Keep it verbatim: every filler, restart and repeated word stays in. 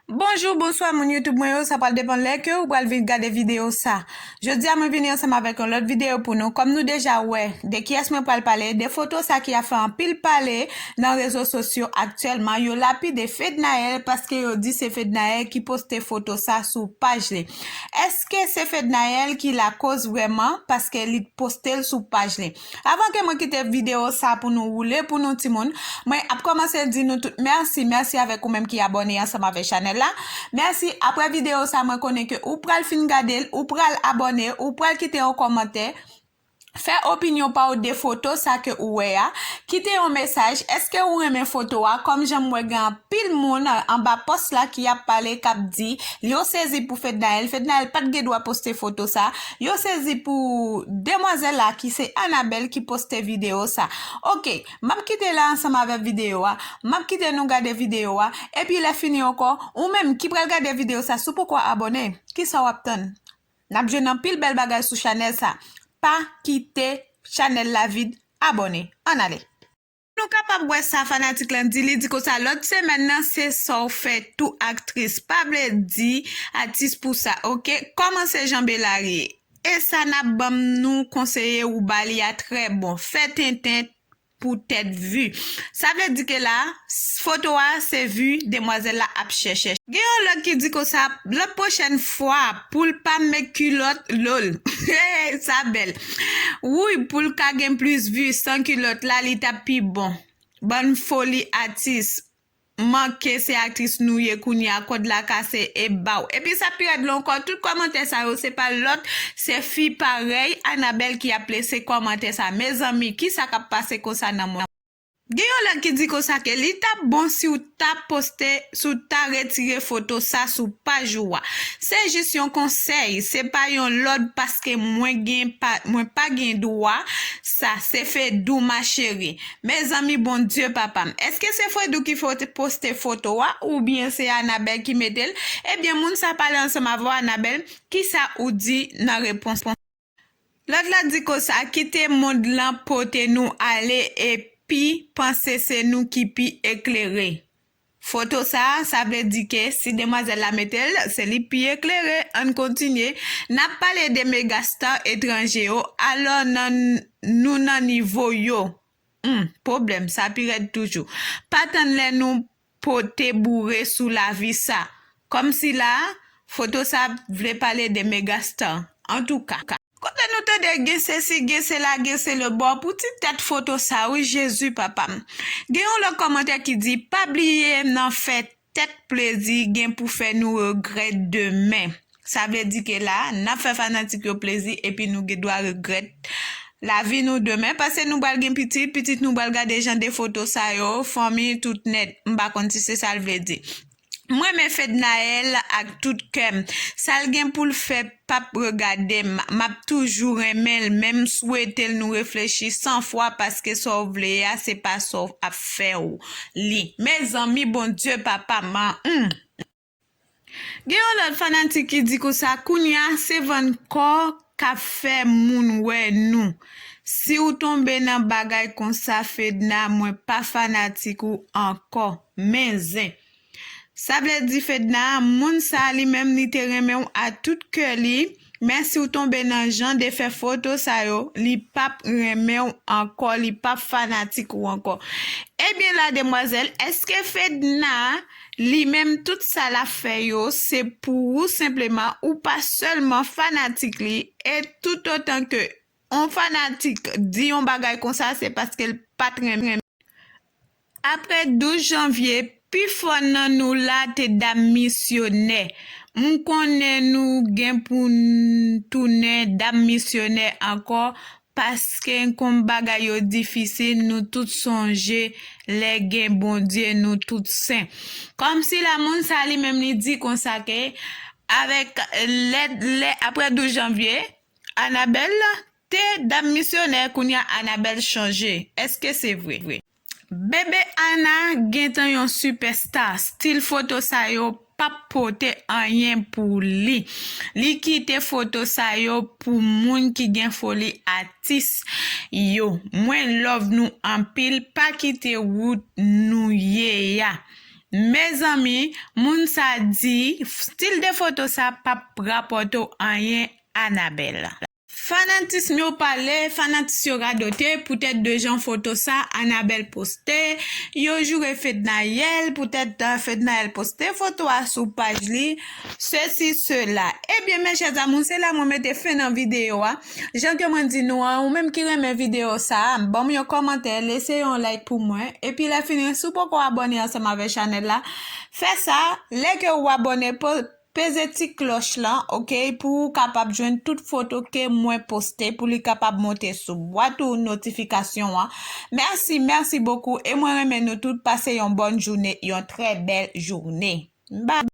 Bonjou, bonswa moun YouTube mwen yo, sa pral depann lè ke ou pral vin gade videyo sa. Jodi a mwen vini ansanm avèk yon lòt videyo pou nou. Kòm nou deja wè de kiyès mwen pral pale, de foto sa ki ap fè anpil pale nan rezo sosyo aktyèlman. Yo lapide Fednaelle paske yo di se Fednaelle ki poste foto sa sou paj li. Èske se Fednaelle ki lakoz vrèman paske li poste l sou paj li? Avan ke mwen kite videyo sa pou nou woule pou nou timoun, mwen ap kòmanse di nou tout mèsi, mèsi avèk ou menm ki abòne ansanm avèk chanèl la. Mèsi, apre videyo sa mwen konnen ke ou pral fin gade l, ou pral abòne, ou pral kite yon kòmantè. Fè opinyon pa w de foto sa ke ou wè a. Kite yon mesaj. Èske ou renmen foto a? Kòm jan m wè gen anpil moun anba pòs la ki ap pale, k ap di yo sezi pou Fednaelle. Fednaelle pa t gen dwa poste foto sa. Yo sezi pou demwazèl la ki se Annabelle ki poste videyo sa. Oke, m ap kite la ansanm avèk videyo a. M ap kite nou gade videyo a. Epi lè fini ankò, ou menm ki pral gade videyo sa, si w poko abòne, kisa w ap tann? N ap jwenn anpil bèl bagay sou chanèl sa. Pa kite chanèl la vid, abòne. Ann ale. Nou kapab wè sa fanatik lan di, li di konsa lòt semèn nan se sa w fè tou aktris. Pa vle di atis pou sa, oke? Kòmanse janbe lari. E sa n ap ban m nou konseye ou ba li a trè bon. Fè tenten pou tèt vi. Sa vle di ke la, s- foto a se vi demwazèl la ap chèchè. Gen yon lòt ki di konsa, lòt pwochèn fwa, pou l pa met kilòt, lol. Hey, sa bèl. Wouy, pou l ka gen plis vi san kilòt la, li t ap pi bon. Bann foli atis. Manke se aktris nou ye kounye a, kòd la kase e baw. Epi sa pi rèd la ankò, tout kòmantè sa yo, se pa lòt, se fi parèy Annabelle ki ap lese kòmantè sa. Mezanmi, kisa k ap pase konsa nan mond? Gen yon lòt ki di konsa ke li t ap bon si w ta poste, si w ta retire foto sa sou paj ou a. Se jis yon konsèy, se pa yon lòd paske mwen gen pa, mwen pa gen dwa sa, se Fedou ma chérie. Mezanmi, Bondye papa m, èske se Fedou ki fo- poste foto a oubyen se Annabelle ki mete l? Ebyen, moun sa pale ansanm avè w, Annabelle, kisa ou di nan repons? Lòt la di konsa, kite mond lan pote nou ale epi panse se nou ki pi eklere. Foto sa, sa vle di ke si demwazèl la mete l, se li pi eklere. Ann kontinye. N ap pale de megastar etranje yo, alò nan, nou nan nivo yo. Hmm, pwoblèm, sa pi rèd toujou. Pa tann lè nou pote boure sou lavi sa. Kòmsi la, foto sa vle pale de megastar. Antouka. Kote nou tande gen sesi, gen sela, gen selebò pou ti tèt foto sa, wi, Jezi papa m. Gen yon lòt kòmantè ki di, pa bliye nan fè tèt plezi gen pou fè nou regrèt demen. Sa vle di ke la, n ap fè fanatik yo plezi epi nou gen dwa regrèt lavi nou demen, paske nou pral gen pitit, pitit nou pral gade jan de foto sa yo, fanmi, tout nèt, m pa konn si se sa l vle di. M renmen Fednaelle ak tout kè m. Sa l gen pou l fè p ap regade m. M ap toujou renmen l, men m swete l nou reflechi san fwa paske sa w vle a, se pa sa w ap fè w li. Mezanmi, Bondye papa m, hmm. Gen yon lòt fanatik ki di konsa, kounye a, se vann kò k ap fè moun wè nou. Si w tonbe nan bagay konsa, Fedna, mwen pa fanatik ou ankò. Men zen. Sa vle di Fedna, moun sa li menm li te renmen w a tout kè li, men si w tonbe nan jan de fè foto sa yo, li p ap renmen w ankò, li p ap fanatik ou ankò. Ebyen la demwazèl, èske Fedna li menm tout sa l ap fè yo se pou ou senpleman, ou pa sèlman fanatik li, e toutotan ke yon fanatik di yon bagay konsa, se paske l pa t renmen. Apre douz janvye, pifò nan nou la te dam misyonè. M konnen nou gen pou n tounen dam misyonè ankò, paske kon bagay yo difisil, nou tout sonje lè gen Bondye, nou tout sen. Kòmsi la moun sa li menm li di konsa ke avèk lè, lè, apre douz janvye, Annabelle te dam misyonè, kounye a Annabelle chanje. Èske se vre? Bebe Anna gentan yon sipèsta. Stil foto sa yo p ap pote anyen pou li. Li kite foto sa yo pou moun ki gen foli atis yo. Mwen love nou anpil. Pa kite wout nou ye a. Mezanmi, moun sa di, stil de foto sa p ap rapòte w anyen, Anabelle. Fanatism yo pale, fanatis yo radote poutèt de jan foto sa Anabelle poste. Yo joure Fednaelle poutèt, euh, Fednaelle poste foto a sou paj li, sesi, sela. Ebyen, mes chers amours, se la mwen mete fen nan videyo a. Jan ke mwen di nou an, ou menm ki renmen videyo sa a, ban m yon kòmantè, lese yon like pou mwen. Epi lè fini, si w poko abòne ansanm avèk chanèl la, fè sa. Lè ke ou abòne, po-, peze ti klòch lan, oke, pou ou kapab jwenn tout foto ke mwen poste, pou li kapab monte sou bwat ou notifikasyon an. Mèsi, mèsi bokou, e mwen renmen nou tout. Pase yon bòn jounen, yon trè bèl jounen. Bye.